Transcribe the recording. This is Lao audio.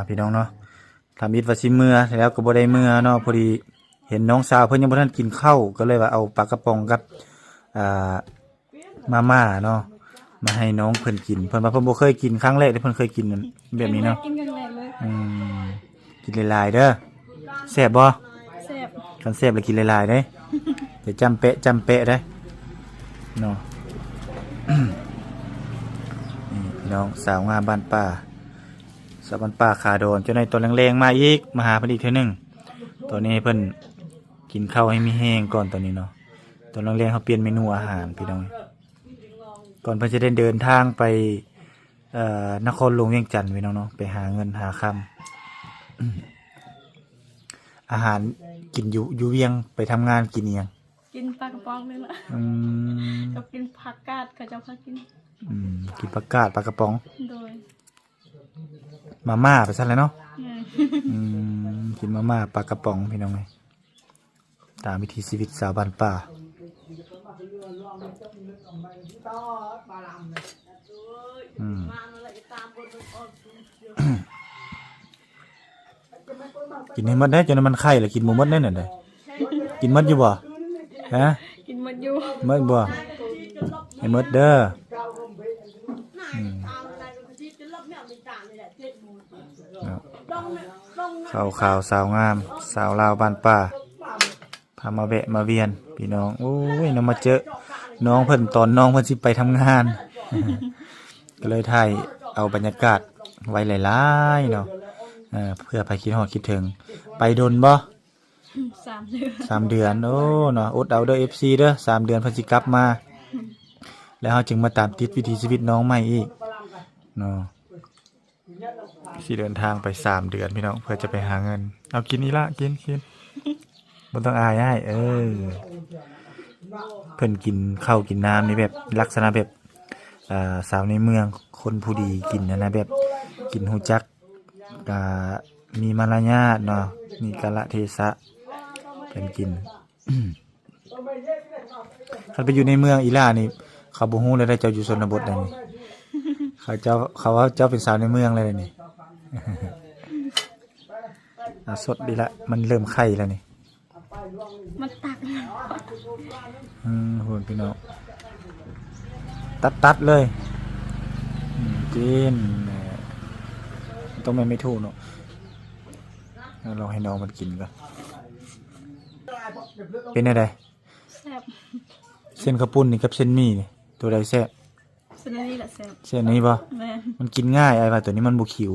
ພີ່ນ້ອງເນາະ ທຳອິດວ່າຊິເມືອ ແລ້ວກໍບໍ່ໄດ້ເມືອເນາະ ພໍດີເຫັນນ້ອງສາວເພິ່ນຍັງບໍ່ທັນກິນເຂົ້າ ກໍເລີຍວ່າເອົາປາກະປ໋ອງກັບ ອ່າ ມາມ່າເນາະ ມາໃຫ້ນ້ອງເພິ່ນກິນ ເພິ່ນວ່າເພິ່ນບໍ່ເຄີຍກິນ ຄັ້ງແລກທີ່ເພິ່ນເຄີຍກິນແບບນີ້ເນາະ ກິນຄັ້ງແລກເລີຍ ອືມ ກິນຫຼາຍໆເດີ ແຊບບໍ່? ແຊບ ຄັນແຊບແລ້ວກິນຫຼາຍໆເດ້ ຢ່າຈ້ຳແປະ ຈ້ຳແປະເດ້ເນາະ ນີ້ພີ່ນ້ອງ ສາວງາມບ້ານປ່າ ສາວບ້ານປ່າຂາດອນ ເຈົ້າໜ້ອຍຕອນແລງໆມາອີກ ມາຫາເພິ່ນອີກເທື່ອໜຶ່ງ ຕອນນີ້ໃຫ້ເພິ່ນກິນເຂົ້າໃຫ້ມີແຮງກ່ອນຕອນນີ້ເນາະ ຕອນແລງໆເຮົາປ່ຽນເມນູອາຫານພີ່ນ້ອງ ກ່ອນເພິ່ນຈະໄດ້ເດີນທາງໄປ ເອີ ນະຄອນຫຼວງວຽງຈັນພີ່ນ້ອງເນາະ ໄປຫາເງິນຫາຄຳ ອາຫານກິນຢູ່ ຢູ່ວຽງ ໄປທຳງານກິນອີ່ຫຍັງ? ກິນປາກະປ໋ອງນີ້ລະ ອືມ ກັບກິນຜັກກາດ ເຂົາເຈົ້າພາກິນ ອືມ ກິນຜັກກາດປາກະປ໋ອງ ໂດຍ ມາມ່າໄປຊັ້ນແຫຼະເນາະ ແມ່ນ ອືມ ກິນມາມ່າປາກະປ໋ອງພີ່ນ້ອງເອີຍ ຕາມວິຖີຊີວິດຊາວບ້ານປ່າ ອືມ ກິນໃຫ້ໝົດເດ້ ຈົນມັນໄຂ້ລະກິນບໍ່ໝົດເດ້ນັ້ນເດ້ ກິນໝົດຢູ່ບໍ່? ຮະ ກິນໝົດຢູ່ ໝົດບໍ່? ໃຫ້ໝົດເດີ ອືມ ເນາະ ຂາວຂາວສາວງາມ ສາວລາວບ້ານປ່າ ພາມາແວະມາວຽນພີ່ນ້ອງ ໂອ້ຍ ນຳມາເຈີນ້ອງເພິ່ນ ຕອນນ້ອງເພິ່ນຊິໄປທຳງານ ກໍເລີຍຖ່າຍເອົາບັນຍາກາດໄວ້ຫຼາຍໆເນາະ ເພື່ອໃຜຄິດຮອດຄິດເຖິງ ໄປດົນບໍ່? ສາມເດືອນ ສາມເດືອນ ໂອ້ ເນາະ ອົດເອົາເດີ ເອັຟຊີ ເດີ ສາມເດືອນເພິ່ນຊິກັບມາ ແລ້ວເຮົາຈຶ່ງມາຕາມຕິດວິຖີຊີວິດນ້ອງໃໝ່ອີກເນາະ ຊິເດີນທາງໄປສາມເດືອນພີ່ນ້ອງ ເພື່ອຈະໄປຫາເງິນ ເອົາກິນອີ່ຫຼ້າ ກິນ ກິນ ບໍ່ຕ້ອງອາຍອ້າຍ ເອີ ເພິ່ນກິນເຂົ້າກິນນ້ຳນີ້ແບບ ລັກສະນະແບບ ເອີ ຊາວໃນເມືອງ ຄົນຜູ້ດີກິນຫັ້ນນະ ແບບກິນຮູ້ຈັກ ກະມີມາລະຍາດເນາະ ມີກາລະເທສະ ເພິ່ນກິນ ຄັນໄປຢູ່ໃນເມືອງອີ່ຫຼ້ານີ້ ເຂົາບໍ່ຮູ້ເລີຍເຈົ້າຢູ່ຊົນນະບົດໃດນີ້ ເຂົາເຈົ້າ ເຂົາວ່າເຈົ້າເປັນສາວໃນເມືອງແລ້ວນີ້ ອາ ສົດດີລະ ມັນເລີ່ມໄຂ້ແລ້ວນີ້ ມັນຕັກ ອືມ ພຸ້ນພີ່ນ້ອງ ຕັດໆເລີຍ ອືມ ກິນ ຕ້ອງແມ່ນໄມ່ຖູເນາະ ລອງໃຫ້ນ້ອງມັນກິນກ່ອນ ເປັນແນວໃດ? ແຊບ ເສັ້ນເຂົ້າປຸ້ນນີ້ກັບເສັ້ນໝີ່ນີ້ ໂຕໃດແຊບ? ເສັ້ນອັນນີ້ແຫຼະແຊບ ເສັ້ນອັນນີ້ບໍ່? ແມ່ນ ມັນກິນງ່າຍ ອ້າຍວ່າໂຕນີ້ມັນບໍ່ຂິວ